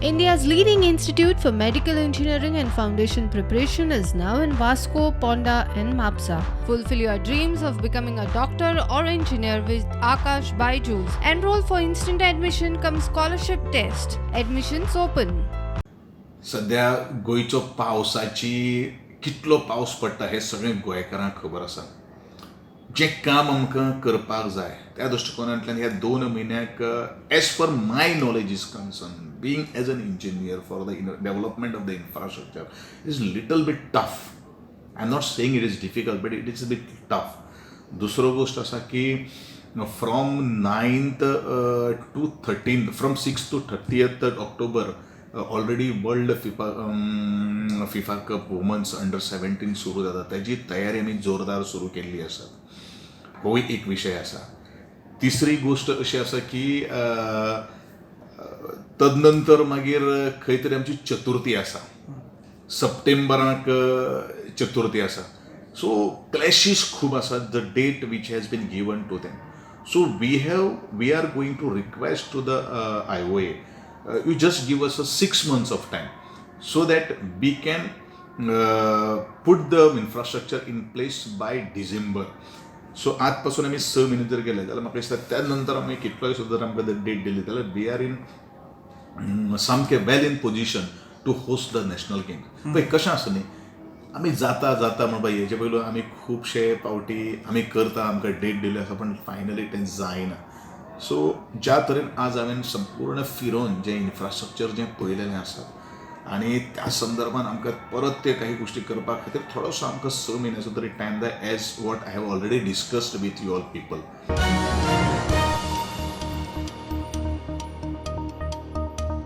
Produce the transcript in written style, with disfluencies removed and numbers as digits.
India's leading institute for medical engineering and foundation preparation is now in Vasco, Ponda, and Mapsa. Fulfill your dreams of becoming a doctor or engineer with Akash Byju's. Enroll for instant admission cum scholarship test. Admissions open. सध्या गोंयचो पावसाची कितलो पावस पडटा हें सगळें गोंयकारांक खबर आसा. जें काम आमकां करपाक जाय त्या दृश्टिकोनांतल्यान ह्या 2 म्हयन्याक, as per my knowledge is concern, being as an engineer, for the development of the infrastructure is little bit tough. I am not saying it is difficult, but it is bit tough. दुसरो गोश्ट आसा की from 9th to 13, from 6 to 30th October already World FIFA Cup Women's Under 17 सुरू जाता. ताजी तयारी आमी जोरदार सुरू केल्ली आसा. होय एक विशय आसा. तिसरी गोश्ट अशी आसा की तदनंतर मागीर खंय तरी आमची चतुर्थी आसा. सप्टेंबराक चतुर्थी आसा. सो क्लॅशीस खूब आसात, the date which has been given to them. So we are going to request to the IOA, you just give us a 6 months of time so that we can put the infrastructure in place by December. So आजपासून आमी 6 म्हयने जर गेले जाल्यार म्हाका दिसता त्या नंतर आमी कितलोय सुद्दां जर आमकां डेट दिली जाल्यार we are in सामके well in position to host the national game. पळय, कशें आसा न्ही, आमी जाता जाता म्हणपा हेजे पयलू आमी खुबशे पावटी आमी करता, आमकां डेट दिल्ली आसा, पण फायनली तें जायना. सो ज्या तरेन आज हांवें संपूर्ण फिरोवन जें इन्फ्रास्ट्रक्चर जें पळयलेलें आसा आनी त्या संदर्भान आमकां परत ते काही गोश्टी करपा खातीर थोडोसो आमकां 6 म्हयन्याचो तरी टायम जाय, as what I have already discussed with you all people.